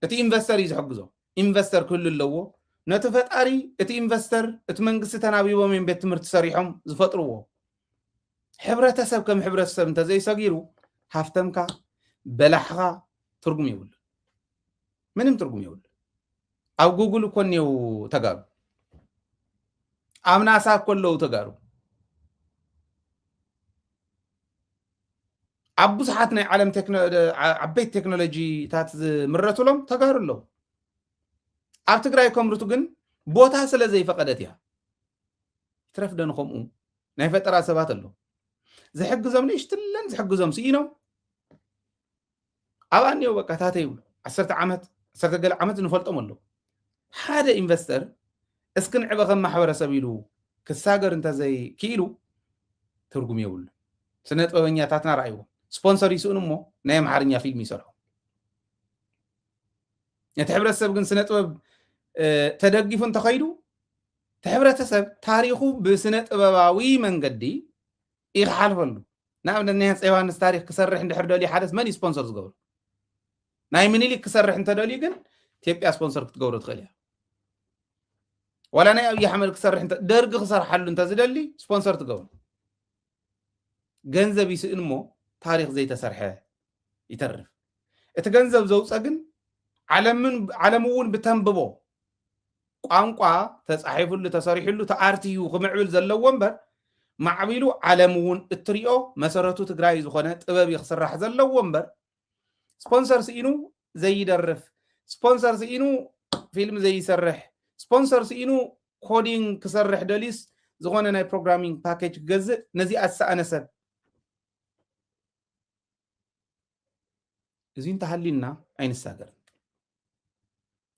እቲ ኢንቨስተር እዩ ዝሕግዞ። ኢንቨስተር ክህሉ ኣለዎ። ነቲ ፈጣሪ እቲ ኢንቨስተር እቲ መንግስቲ ተናቢቦም እዮም ቤት ትምህርቲ ሰሪሖም ዝፈጥርዎ። ሕብረተሰብ ከም ሕብረተሰብ እንተዘይሰጊሩ ሃፍተምካ በላሕኻ ትርጉም የብሉ። ምንም ትርጉም የብሉ። ኣብ ጉግል እኮ እኒው ተጋሩ ኣብ ናሳ እኮ ኣለዉ ተጋሩ ኣብ ብዙሓት ናይ ዓለም ዓበይቲ ቴክኖሎጂታት ዝምረትሎም ተጋሩ ኣለዉ ኣብ ትግራይ ከምርቱ ግን ቦታ ስለ ዘይፈቀደት እያ ትረፍደን ከምኡ ናይ ፈጠራ ሰባት ኣለዉ ዝሕግዞም ንእሽትለን ዝሕግዞም ስኢኖም ኣብኣ እኒኦ በቃ ታተ ይብሉ ዓሰርተ ዓመት ዓሰርተ ገለ ዓመት ንፈልጦም ኣለዉ ሓደ ኢንቨስተር እስኪ ንዕበ ከም ማሕበረሰብ ኢሉ ክሳገር እንተዘይክኢሉ ትርጉም የብሉ ስነ ጥበበኛታትና ረኣይዎ ስፖንሰር ይስእኑ እሞ ናይ ኣምሓርኛ ፊልም ይሰርሑ ነቲ ሕብረተሰብ ግን ስነ ጥበብ ተደጊፉ እንተኸይዱ እቲ ሕብረተሰብ ታሪኹ ብስነ ጥበባዊ መንገዲ ይክሓልፈሉ ንኣብነት ናይ ሃፀይ ዮሃንስ ታሪክ ክሰርሕ እንድሕር ደልዩ ሓደስ መን እዩ ስፖንሰር ዝገብሩ ናይ ምኒሊክ ክሰርሕ እንተደልዩ ግን ኢትዮጵያ ስፖንሰር ክትገብሮ ትኽእል እያ ዋላ ናይ ኣብይ ኣሕመድ ክሰርሕ ደርጊ ክሰርሓሉ እንተዝደሊ ስፖንሰር ትገብሩ ገንዘብ ይስእን እሞ ታሪክ ዘይተሰርሐ ይተርፍ እቲ ገንዘብ ዘውፀ ግን ዓለም እውን ብተንብቦ ቋንቋ ተፃሒፉሉ ተሰሪሑሉ ተኣርትዩ ክምዕብል ዘለዎ እምበር ማዕቢሉ ዓለም እውን እትሪኦ መሰረቱ ትግራይ ዝኾነ ጥበብ ክስራሕ ዘለዎ እምበር ስፖንሰር ስኢኑ ዘይደርፍ ስፖንሰር ስኢኑ ፊልም ዘይሰርሕ ስፖንሰር ስኢኑ ኮዲንግ ክሰርሕ ደልዩስ ዝኾነ ናይ ፕሮግራሚንግ ፓኬጅ ክገዝእ ነዚ ኣሰኣነ ሰብ እዚ እንተሃልዩና ኣይንሳገርን።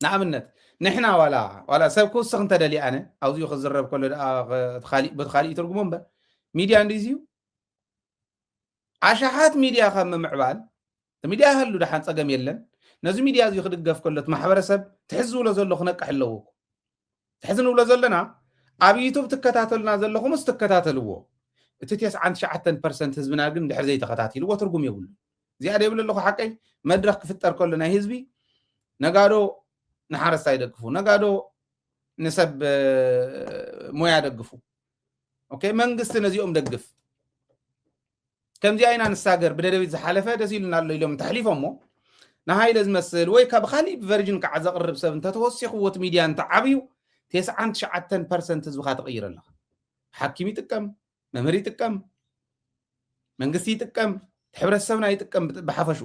ንኣብነት ንሕና ዋላ ዋላ ሰብ ክውስኽ እንተደልየ ኣነ ኣብዚኡ ክዝረብ ከሎ ደኣ ኸ- እቲ ካሊእ በቲ ካሊእ ይትርጉሞ እምበር ሚድያ እንዲዝዩ ኣሽሓት ሚድያ ካብ ምምዕባል እቲ ሚድያ ይሃሉ ደሓን ጸገም የለን። ነዚ ሚድያ እዚ ክድገፍ ከሎ እቲ ማሕበረሰብ ትሕዚ ዝብሎ ዘሎ ክነቅሕ ኣለዎ። ትሕዚ ንብሎ ዘለና ኣብ ዩቱብ ትከታተሉና ዘለኹምስ ትከታተልዎ። እቲ ተስዓን ትሽዓተን ፐርሰንት ህዝብና ግን ድሕር ዘይተኸታቲልዎ ትርጉም የብሉ። እዚኣ ደይብሉ ኣለኹ ሓቀይ መድረኽ ክፍጠር ከሎ ናይ ህዝቢ ነጋዶ ንሓረስታይ ደግፉ፣ ነጋዶ ንሰብ ሞያ ደግፉ። ኦኬ መንግስቲ ነዚኦም ደግፍ። ከምዚኣ ኢና ንሳገር ብደደቢት ዝሓለፈ ደስ ኢሉና ኣሎ ኢሎም እንተሕሊፎሞ ንሃይለ ዝመስል ወይ ካብ ካሊእ ቨርጅን ከዓ ዘቕርብ ሰብ እንተተወሲኽዎ እቲ ሚድያ እንተዓብዩ ተስዓን ትሽዓተን ፐርሰንት ህዝብኻ ትቕይር ኣለኻ። ሓኪም ይጥቀም፣ መምህር ይጥቀም፣ መንግስቲ ይጥቀም፣ ሕብረተሰብና ይጥቀም፣ ብሓፈሹ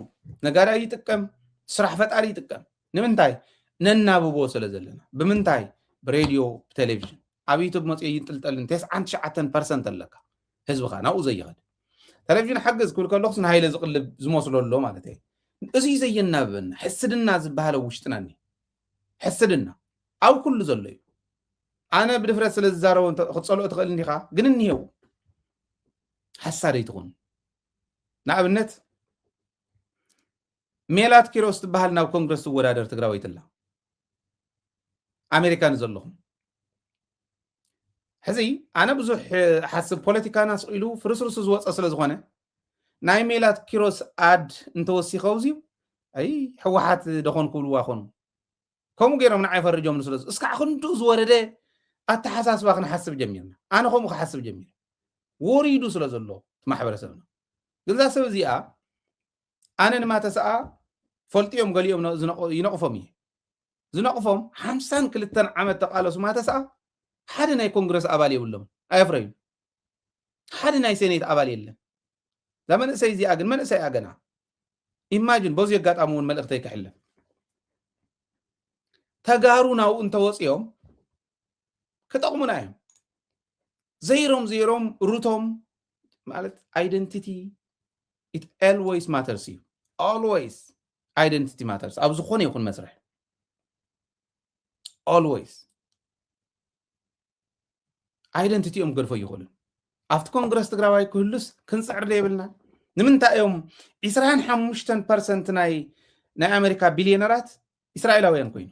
ነጋዳይ ይጥቀም፣ ስራሕ ፈጣሪ ይጥቀም። ንምንታይ ነናብቦ ስለ ዘለና። ብምንታይ ብሬድዮ ብቴሌቪዥን ኣብ ዩቱብ መፅኦ ይንጥልጠልን ተስዓን ትሽዓተን ፐርሰንት ኣለካ ህዝብኻ ናብኡ ዘይኸድ። ቴሌቪዥን ሓግዝ ክብል ከለኹስ ንሃይለ ዝቕልብ ዝመስሎ ኣሎ ማለት እየ። እዚ ዘየናብበና ሕስድና ዝበሃል ኣብ ውሽጥና እኒ ሕስድና ኣብ ኩሉ ዘሎ እዩ። ኣነ ብድፍረት ስለ ዝዛረቦ ክፀልኦ ትኽእል እንዲኻ ግን እኒሄው ሓሳደይ ትኹን። ንኣብነት ሜላት ኪሮስ ትበሃል ናብ ኮንግረስ ትወዳደር ትግራወይትላ ኣሜሪካ ንዘለኹም ሕዚ ኣነ ብዙሕ ሓስብ ፖለቲካና ስቕ ኢሉ ፍርስርሱ ዝወፀ ስለ ዝኾነ ናይ ሜላት ኪሮስ ኣድ እንተወሲኸው እዚዩ ኣይ ሕወሓት ደኾን ክብልዋ ኾኑ ከምኡ ገይሮም ንዓይ ፈርጆም ንስለ እስካዕ ክንድኡ ዝወረደ ኣተሓሳስባ ክንሓስብ ጀሚርና ኣነ ከምኡ ክሓስብ ጀሚር ወሪዱ ስለ ዘሎ ማሕበረሰብና ግንዛ ሰብ እዚኣ ኣነ ንማተሰኣ ፈልጥዮም ገሊኦም ይነቕፎም እየ ዝነቕፎም ሓምሳን ክልተን ዓመት ተቃለሱ ማተሰኣ ሓደ ናይ ኮንግረስ ኣባል የብሎም ኣየፍረዩ ሓደ ናይ ሴኔት ኣባል የለን እዛ መንእሰይ እዚኣ ግን መንእሰይ ኣገና ኢማጅን በዚ ኣጋጣሚ እውን መልእክተይ ክሕልፍ ተጋሩ ናብኡ እንተወፅኦም ክጠቕሙና እዮም ዘይሮም ዘይሮም ሩቶም ማለት identity it always matters እዩ always identity matters ኣብ ዝኾነ ይኹን መስርሕ always identity እዮም ክገድፎ ይኽእሉን ኣብቲ ኮንግረስ ትግራዋይ ክህሉስ ክንፅዕር ዶ የብልና ንምንታይ እዮም ዕስራን ሓሙሽተን ፐርሰንት ናይ ናይ ኣሜሪካ ቢልዮነራት እስራኤላውያን ኮይኑ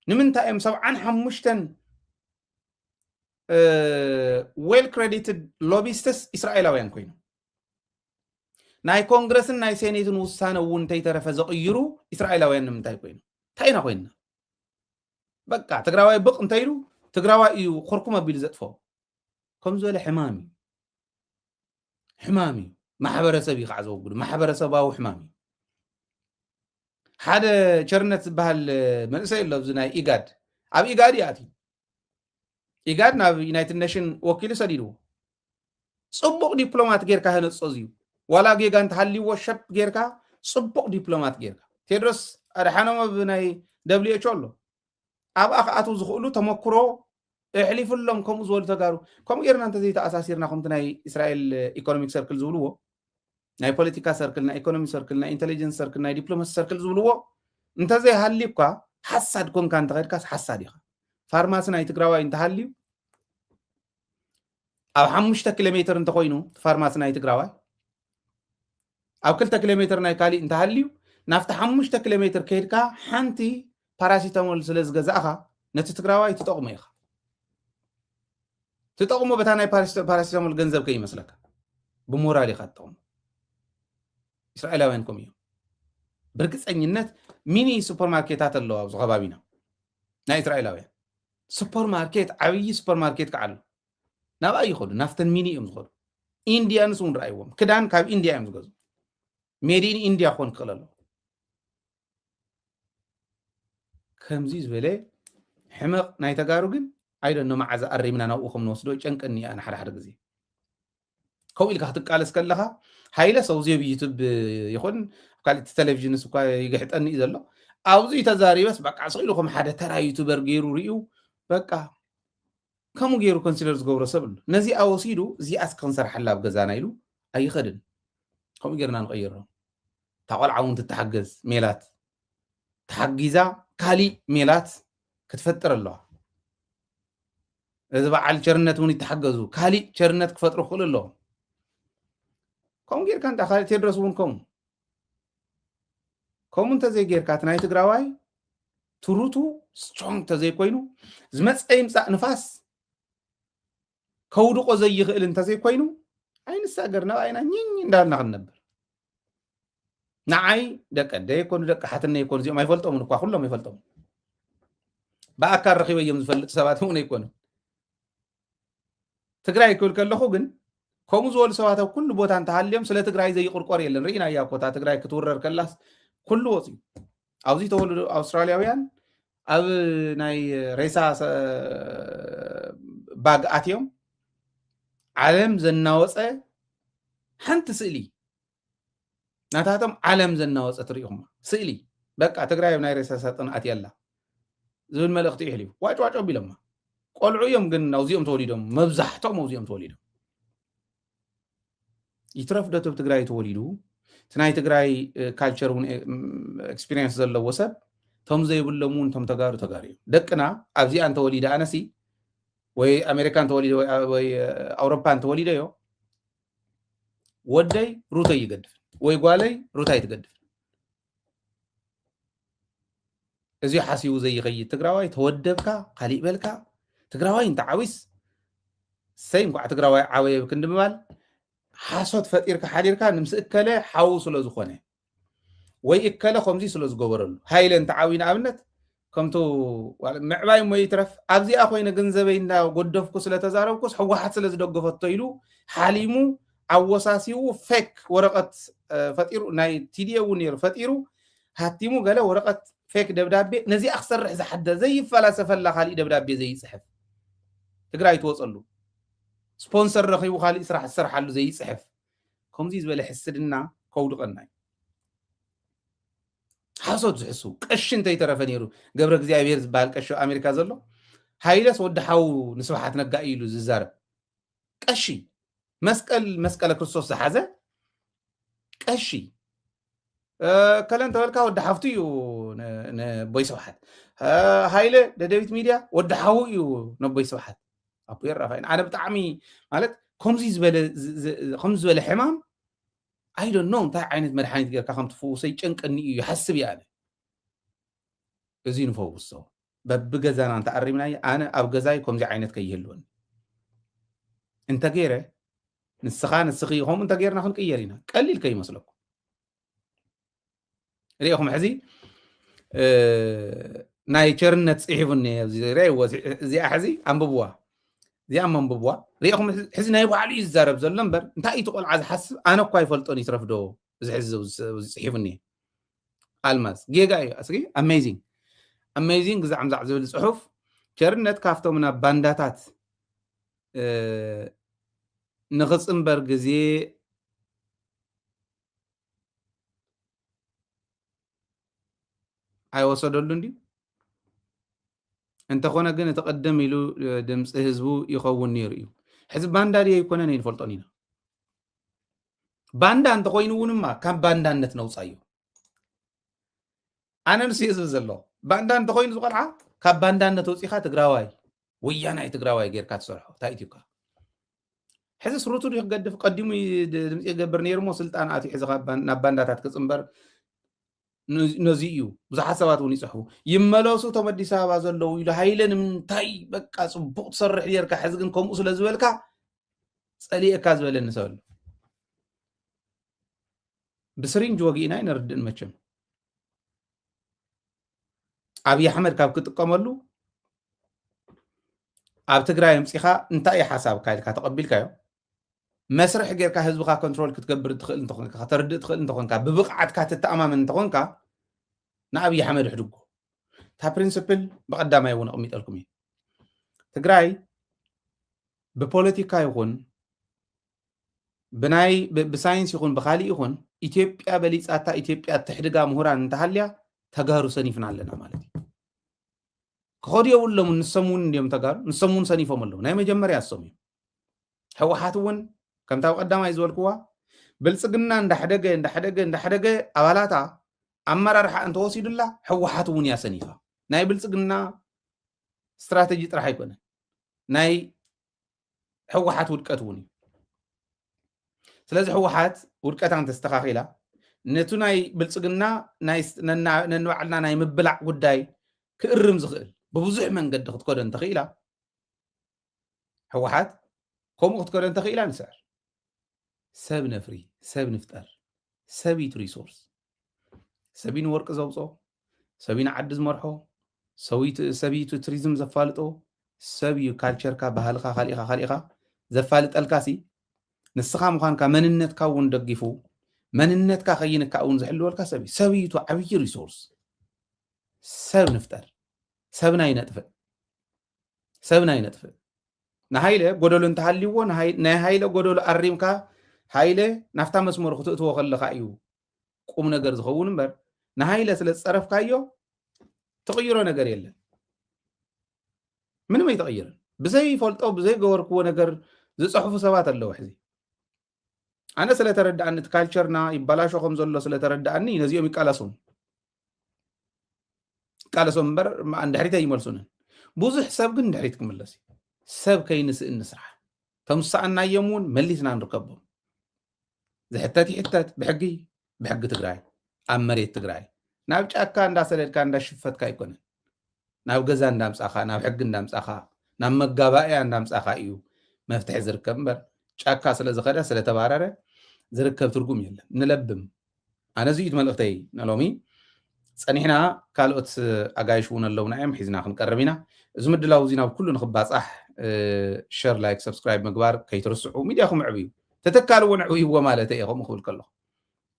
ንምንታይ እዮም ሰብዓን ሓሙሽተን well credited lobbyist እስራኤላውያን ኮይኑ ናይ ኮንግረስን ናይ ሴኔትን ውሳነ እውን እንተይተረፈ ዘቕይሩ እስራኤላውያን ንምንታይ ኮይኑ እንታይ ኢና ኮይንና በቃ ትግራዋይ ብቕ እንተይሉ ትግራዋይ እዩ ኮርኩም ኣቢሉ ዘጥፎ ከም ዝበለ ሕማም እዩ ሕማም እዩ ማሕበረሰብ እዩ ከዓ ዘወግዱ ማሕበረሰባዊ ሕማም እዩ ሓደ ቸርነት ዝበሃል መንእሰይ ኣሎ ኣብዚ ናይ ኢጋድ ኣብ ኢጋድ እዩ ኣትዩ ኢጋድ ናብ ዩናይትድ ኔሽን ወኪሉ ሰዲድዎ ፅቡቕ ዲፕሎማት ጌርካ ህነፆ እዩ ዋላ ጌጋ እንተሃልይዎ ሸፕ ጌርካ ፅቡቕ ዲፕሎማት ጌርካ ቴድሮስ ኣድሓኖም ኣብ ናይ ደብሊው ኤች ኦ ኣሎ ኣብኣ ክኣትዉ ዝኽእሉ ተመክሮ እሕሊፍሎም ከምኡ ዝበሉ ተጋሩ ከምኡ ጌርና እንተዘይተኣሳሲርና ከምቲ ናይ እስራኤል ኢኮኖሚክ ሰርክል ዝብልዎ ናይ ፖለቲካ ሰርክል ናይ ኢኮኖሚ ሰርክል ናይ ኢንቴሊጀንስ ሰርክል ናይ ዲፕሎማሲ ሰርክል ዝብልዎ እንተዘይሃልዩካ ሓሳድ ኮንካ እንተኸድካስ ሓሳድ ኢኻ ፋርማሲ ናይ ትግራዋይ እንተሃልዩ ኣብ ሓሙሽተ ኪሎ ሜትር እንተኮይኑ ፋርማሲ ናይ ትግራዋይ ኣብ ክልተ ኪሎ ሜትር ናይ ካሊእ እንተሃልዩ ናብቲ ሓሙሽተ ኪሎ ሜትር ከይድካ ሓንቲ ፓራሲታሞል ስለ ዝገዛእኻ ነቲ ትግራዋይ ትጠቕሞ ኢኻ ትጠቕሞ በታ ናይ ፓራሲታሞል ገንዘብ ከይመስለካ ብሞራል ኢኻ ትጠቕሞ እስራኤላውያን ከም እዮም ብርግፀኝነት ሚኒ ሱፐርማርኬታት ኣለዋ ኣብዚ ከባቢና ናይ እስራኤላውያን ሱፐርማርኬት ዓብዪ ሱፐርማርኬት ከዓ ኣሎ ናብኣ ይኸዱ ናፍተን ሚኒ እዮም ዝኸዱ ኢንዲያንስ እውን ረኣይዎም ክዳን ካብ ኢንዲያ እዮም ዝገዙ ሜድ ኢን ኢንዲያ ክኾን ክኽእል ኣለዎ ከምዚ ዝበለ ሕመቕ ናይ ተጋሩ ግን ኣይደኖ መዓዛ ኣሪምና ናብኡ ከም ንወስዶ ጨንቀኒ ኣነ ሓደ ሓደ ግዜ ከምኡ ኢልካ ክትቃለስ ከለኻ ሃይለ ሰው ዜብ ዩቱብ ይኹን ኣብ ካልእ ቴሌቪዥንስ እኳ ይግሕጠኒ እዩ ዘሎ ኣብዚ ተዛሪበስ በቃ ስቕ ኢሉ ከም ሓደ ተራ ዩቱበር ገይሩ ርእዩ በቃ ከምኡ ገይሩ ኮንሲደር ዝገብሮ ሰብ ኣሎ ነዚኣ ወሲዱ እዚኣስ ክንሰርሓላ ኣብ ገዛና ኢሉ ኣይኸድን ከምኡ ጌርና ንቐይሮ እታ ቆልዓ እውን ትተሓገዝ ሜላት ተሓጊዛ ካሊእ ሜላት ክትፈጥር ኣለዋ። እዚ በዓል ቸርነት እውን ይተሓገዙ ካሊእ ቸርነት ክፈጥሩ ክኽእሉ ኣለዎም። ከምኡ ጌርካ እንዳ ካሊእ ቴድሮስ እውን ከምኡ ከምኡ እንተዘይጌርካ እቲ ናይ ትግራዋይ ትሩቱ ስትሮንግ እንተዘይኮይኑ ዝመፀ ይምፃእ ንፋስ ከውድቆ ዘይኽእል እንተዘይኮይኑ ኣይንሳገር ናብኣይና ኝኝ እንዳልና ክንነብር። ንዓይ ደቂ ኣደይ ይኮኑ ደቂ ሓትነይ ይኮኑ እዚኦም ኣይፈልጦምን እኳ ኩሎም ኣይፈልጦምን። ብኣካል ረኺበ እዮም ዝፈልጥ ሰባት እውን ኣይኮኑን። ትግራይ ክብል ከለኹ ግን ከምኡ ዝበሉ ሰባት ኣብ ኩሉ ቦታ እንተሃልዮም ስለ ትግራይ ዘይቁርቆር የለን። ርኢና እያ ኮታ ትግራይ ክትውረር ከላስ ኩሉ ወፅዩ ኣብዚ ተወለዱ ኣውስትራልያውያን ኣብ ናይ ሬሳ ባግ ኣትዮም ዓለም ዘናወፀ ሓንቲ ስእሊ ናታቶም ዓለም ዘናወፀት ርኢኹማ ስእሊ በቃ ትግራይ ኣብ ናይ ሬሳ ሳጥን ኣትያ ኣላ ዝብል መልእኽቲ እዩ ሕሊፉ። ዋጭ ዋጭ ኣቢሎማ ቆልዑ እዮም ግን ኣብዚኦም ተወሊዶም መብዛሕቶም ኣብዚኦም ተወሊዶም። ይትረፍ ዶ ኣብ ትግራይ ተወሊዱ እቲ ናይ ትግራይ ካልቸር እውን ኤክስፒሪየንስ ዘለዎ ሰብ ቶም ዘይብሎም እውን ቶም ተጋሩ ተጋሩ እዮም። ደቅና ኣብዚኣ እንተወሊደ ኣነሲ ወይ ኣሜሪካ እንተወሊደ ወይ ኣውሮፓ እንተወሊደዮ ወደይ ሩተይ ይገድፍን ወይ ጓለይ ሩታይ ትገድፍን። እዚ ሓሲቡ ዘይኸይድ ትግራዋይ ተወደብካ ካሊእ በልካ ትግራዋይ እንተዓዊስ ሰይ እንኳዕ ትግራዋይ ዓወየ ብክንዲ ምባል ሓሶት ፈጢርካ ሓዲርካ ንምስ እከለ ሓዉ ስለ ዝኾነ ወይ እከለ ከምዚ ስለ ዝገበረሉ ሃይለ እንተዓብዩ ንኣብነት ከምቱ ምዕባይ እሞ ይትረፍ ኣብዚኣ ኮይነ ገንዘበይ እንዳጎደፍኩ ስለተዛረብኩስ ህወሓት ስለ ዝደገፈቶ ኢሉ ሓሊሙ ኣወሳሲቡ ፌክ ወረቐት ፈጢሩ ናይ ቲዲኤ እውን ነይሩ ፈጢሩ ሃቲሙ ገለ ወረቐት ፌክ ደብዳቤ ነዚኣ ክሰርሕ ዝሓደ ዘይፈላሰፈላ ካሊእ ደብዳቤ ዘይፅሕፍ ትግራይ ትወፀሉ ስፖንሰር ረኺቡ ካሊእ ስራሕ ዝሰርሓሉ ዘይፅሕፍ ከምዚ ዝበለ ሕስድና ከውድቐና እዩ። ሓሶት ዝሕሱ ቀሺ እንተይተረፈ ነይሩ ገብረ እግዚኣብሔር ዝበሃል ቀሺ ኣሜሪካ ዘሎ ሃይለስ ወዲ ሓው ንስብሓት ነጋ እዩ ኢሉ ዝዛረብ ቀሺ መስቀል መስቀለ ክርስቶስ ዝሓዘ ቀሺ ከለ እንተበልካ ወዲ ሓፍቱ እዩ ነቦይ ስብሓት ሃይለ ደደቢት ሚድያ ወዲ ሓዉ እዩ ነቦይ ስብሓት ኣቦ የራፋይን ኣነ ብጣዕሚ ማለት ከምዚ ዝበለ ከምዚ ዝበለ ሕማም ኣይዶ ኖ እንታይ ዓይነት መድሓኒት ጌርካ ከም ትፍውሰ ይጨንቀኒ እዩ ይሓስብ እየ ኣነ እዚ ንፈውሶ በብገዛና እንተኣሪምናዮ ኣነ ኣብ ገዛይ ከምዚ ዓይነት ከይህልወኒ እንተገይረ ንስኻ ንስኺ ከምኡ እንተገይርና ክንቅየር ኢና ቀሊል ከይመስለኩም ሪኢኹም ሕዚ ናይ ቸርነት ፅሒፉኒ እዚኣ ሕዚ ኣንብብዋ እዚኣ መንብብዋ ሪኢኹም ሕዚ ናይ ባዕሉ እዩ ዝዛረብ ዘሎ እምበር እንታይ እቲ ቆልዓ ዝሓስብ ኣነ እኳ ይፈልጦን ይትረፍዶ እዚ ሕዚ ፅሒፉኒ ኣልማዝ ጌጋ እዩ ኣስጊ ኣሜዚንግ ኣሜዚንግ ግዛዕምዛዕ ዝብል ፅሑፍ ቸርነት ካብቶም ናብ ባንዳታት ንኽፅምበር ግዜ ኣይወሰደሉን ድዩ? እንተኾነ ግን እቲ ቅድም ኢሉ ድምፂ ህዝቡ ይኸውን ነይሩ እዩ። ሕዚ ባንዳ ድየ ኣይኮነን ኣይንፈልጦን ኢና። ባንዳ እንተኾይኑ እውን እማ ካብ ባንዳነት ነውፃዮ። ኣነ ንሱ እየ ዝብል ዘሎ። ባንዳ እንተኾይኑ ዝቆልዓ ካብ ባንዳነት ወፂኻ ትግራዋይ ወያናይ ትግራዋይ ጌርካ ትሰርሖ እንታይ እዩ ሕዚ ስሩቱ ድዩ ክገድፍ ቀዲሙ ድምፂ ይገብር ነይሩ ሞ ስልጣን ኣትዩ ሕዚ ናብ ባንዳታት ክፅምበር ነዚ እዩ ብዙሓት ሰባት እውን ይፅሕፉ ይመለሱ እቶም ኣዲስ ኣበባ ዘለዉ ኢሉ ሃይለ ንምንታይ በቃ ፅቡቅ ትሰርሕ ጌርካ ሕዚ ግን ከምኡ ስለ ዝበልካ ፀሊእካ ዝበለኒ ሰብ ኣሎ ብስሪንጅ ወጊእና ኣይነርድእን መቸም ኣብይ ኣሕመድ ካብ ክጥቀመሉ ኣብ ትግራይ ኣምፂኻ እንታይ እዩ ሓሳብካ ኢልካ ተቐቢልካዮ መስርሕ ጌርካ ህዝብኻ ኮንትሮል ክትገብር ትኽእል እንተኾንካ ከተርድእ ትኽእል እንተኾንካ ብብቕዓትካ ትተኣማመን እንተኾንካ ንኣብይ ኣሕመድ ኣሕድጎ እታ ፕሪንስፕል ብቐዳማይ እውን ኣቕሚጠልኩም እዩ ትግራይ ብፖለቲካ ይኹን ብናይ ብሳይንስ ይኹን ብካሊእ ይኹን ኢትዮጵያ በሊፃታ ኢትዮጵያ ትሕድጋ ምሁራን እንተሃልያ ተጋሩ ሰኒፍና ኣለና ማለት እዩ ክኸዱ የብሎም ንሶም እውን እንዲዮም ተጋሩ ንሶም እውን ሰኒፎም ኣለዉ ናይ መጀመርያ እሶም እዮም ህወሓት እውን ከምታ ቀዳማይ ዝበልክዋ ብልፅግና እንዳሕደገ እንዳሕደገ እንዳሕደገ ኣባላታ ኣመራርሓ እንተወሲዱላ ህወሓት እውን እያ ሰኒፋ። ናይ ብልፅግና ስትራተጂ ጥራሕ ኣይኮነን፣ ናይ ህወሓት ውድቀት እውን እዩ። ስለዚ ህወሓት ውድቀታ እንተስተኻኺላ ነቱ ናይ ብልፅግና ናይ ስ- ነና- ነንባዕልና ናይ ምብላዕ ጉዳይ ክእርም ዝኽእል ብብዙሕ መንገዲ ክትከዶ እንተኽኢላ፣ ህወሓት ከምኡ ክትከዶ እንተኽኢላ ንስዕር። ሰብ ነፍሪ፣ ሰብ ንፍጠር። ሰብ እዩ እቲ ሪሶርስ። ሰብ እዩ ንወርቂ ዘውፅኦ፣ ሰብ እዩ ንዓዲ ዝመርሖ፣ ሰብ እዩ እቲ ቱሪዝም ዘፋልጦ፣ ሰብ እዩ ካልቸርካ፣ ባህልካ፣ ካሊእካ ካሊእካ ዘፋልጠልካ ሲ ንስኻ ምዃንካ መንነትካ እውን ደጊፉ መንነትካ ከይንካ እውን ዝሕልወልካ ሰብ እዩ። ሰብ እዩ እቲ ዓብዪ ሪሶርስ። ሰብ ንፍጠር፣ ሰብና ይነጥፍእ፣ ሰብና ይነጥፍእ። ንሃይለ ጎደሎ እንተሃልይዎ ንሃይ- ናይ ሃይለ ጎደሎ ኣሪምካ ሃይለ ናፍታ መስመሩ ክትእትዎ ከለካ እዩ ቁም ነገር ዝኸውን እምበር ንሃይለ ስለ ዝፀረፍካዮ ትቕይሮ ነገር የለን። ምንም ኣይተቐይርን። ብዘይፈልጦ ብዘይገበርክዎ ነገር ዝፅሕፉ ሰባት ኣለዉ። ሕዚ ኣነ ስለተረዳኣኒ እቲ ካልቸርና ይበላሾ ከም ዘሎ ስለተረዳኣኒ ነዚኦም ይቃለሶም ይቃለሶም እምበር እንድሕሪት ኣይመልሱንን። ብዙሕ ሰብ ግን እንድሕሪት ክምለስ እዩ። ሰብ ከይንስእን ንስራሕ። ተምሳእናዮም እውን መሊስና ንርከቦም። ዝሕተት ይሕተት ብሕጊ ብሕጊ ትግራይ ኣብ መሬት ትግራይ ናብ ጫካ እንዳሰደድካ እንዳሽፈትካ ኣይኮነን። ናብ ገዛ እንዳምፃኻ ናብ ሕጊ እንዳምፃኻ ናብ መጋባእያ እንዳምፃኻ እዩ መፍትሒ ዝርከብ እምበር ጫካ ስለዝኸደ ስለተባረረ ዝርከብ ትርጉም የለን። ንለብም። ኣነ እዚ እዩ መልእኽተይ ንሎሚ። ፀኒሕና ካልኦት ኣጋይሽ እውን ኣለውና እዮም ሒዝና ክንቀርብ ኢና። እዚ ምድላው እዚ ናብ ኩሉ ንክባፃሕ ሸር ላይክ ሰብስክራይብ ምግባር ከይትርስዑ። ሚድያኹም ዕብዩ ተተካልዎ ንዕብይዎ ማለት እየ ከምኡ ክብል ከለኹ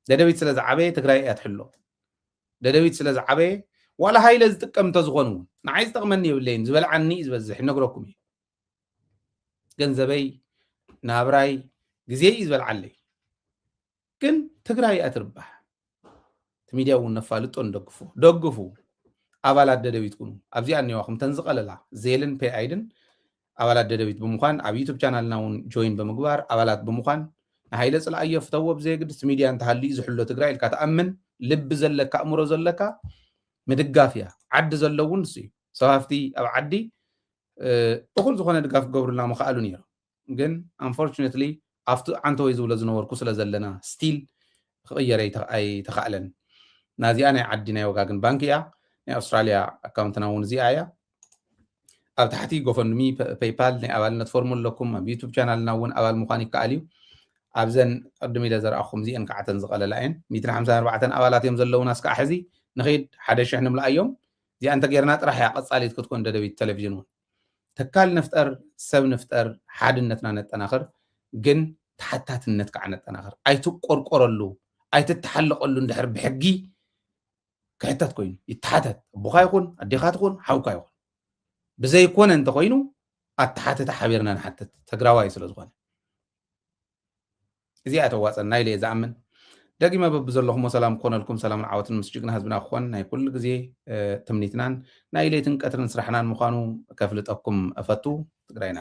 ደደቢት ስለ ዝዓበየ ትግራይ እያ ትሕሎ። ደደቢት ስለ ዝዓበየ ዋላ ሃይለ ዝጥቀም እንተዝኾኑ እውን ንዓይ ዝጠቕመኒ የብለይን ዝበልዓኒ እዩ ዝበዝሕ ይነግረኩም እዩ። ገንዘበይ ናብራይ ግዜ እዩ ዝበልዓለይ። ግን ትግራይ እያ ትርባሕ። እቲ ሚድያ እውን ነፋልጦ ንደግፎ ደግፉ። ኣባላት ደደቢት ኩኑ ኣብዚኣ እኒዋ ከምተን ዝቐለላ ዜልን ፔ ኣይድን ኣባላት ደደቢት ብምዃን ኣብ ዩቱብ ቻናልና እውን ጆይን ብምግባር ኣባላት ብምዃን ንሃይለ ፅልኣዮ ፍተዎ ብዘየግድስ ሚድያ እንተሃልዩ ዝሕሎ ትግራይ ኢልካ ትኣምን ልቢ ዘለካ ኣእምሮ ዘለካ ምድጋፍ እያ። ዓዲ ዘለውን ንሱ እዩ። ሰብ ሃፍቲ ኣብ ዓዲ እኹል ዝኾነ ድጋፍ ክገብሩልና ምኽኣሉ ነይሩ። ግን ኣንፎርቹነትሊ ኣብቲ ዓንተወይ ዝብሎ ዝነበርኩ ስለ ዘለና ስቲል ክቕየር ኣይተ- ኣይተኻእለን። ናዚኣ ናይ ዓዲ ናይ ወጋግን ባንክ እያ። ናይ ኣውስትራሊያ ኣካውንትና እውን እዚኣ እያ። ኣብ ታሕቲ ጎፈንድሚ ፔይፓል ናይ ኣባልነት ፎርሙ ኣለኩም። ኣብ ዩቱብ ቻናልና እውን ኣባል ምዃን ይከኣል እዩ። ኣብዘን ቅድም ኢለ ዘርኣኹም እዚአን ከዓተን ዝቐለላ እየን። ሚእትን ሓምሳን ኣርባዕተን ኣባላት እዮም ዘለውና እስካዕ ሕዚ። ንኸይድ ሓደ ሽሕ ንምልኣዮም። እዚኣ እንተጌርና ጥራሕ እያ ቀፃሊት ክትኮን ደደቢት ቴሌቪዥን እውን። ተካል ንፍጠር፣ ሰብ ንፍጠር፣ ሓድነትና ነጠናኽር፣ ግን ተሓታትነት ከዓ ነጠናኽር። ኣይትቆርቆረሉ፣ ኣይትተሓለቐሉ። እንድሕር ብሕጊ ክሕተት ኮይኑ ይተሓተት። ኣቦኻ ይኹን ኣዴኻ ትኹን ሓውካ ይኹን ብዘይኮነ እንተኮይኑ ኣተሓተተ ሓቢርና ንሓተት ተግራዋይ ስለ ዝኾነ። እዚኣ ተዋፀና ኢለ እየ ዝኣምን። ደጊመ በብዘለኹሞ ሰላም ክኾነልኩም፣ ሰላምን ዓወትን ምስ ጅግና ህዝብና ክኾን ናይ ኩሉ ግዜ ትምኒትናን ናይ ለይትን ቀትርን ስራሕናን ምዃኑ ከፍልጠኩም እፈቱ። ትግራይና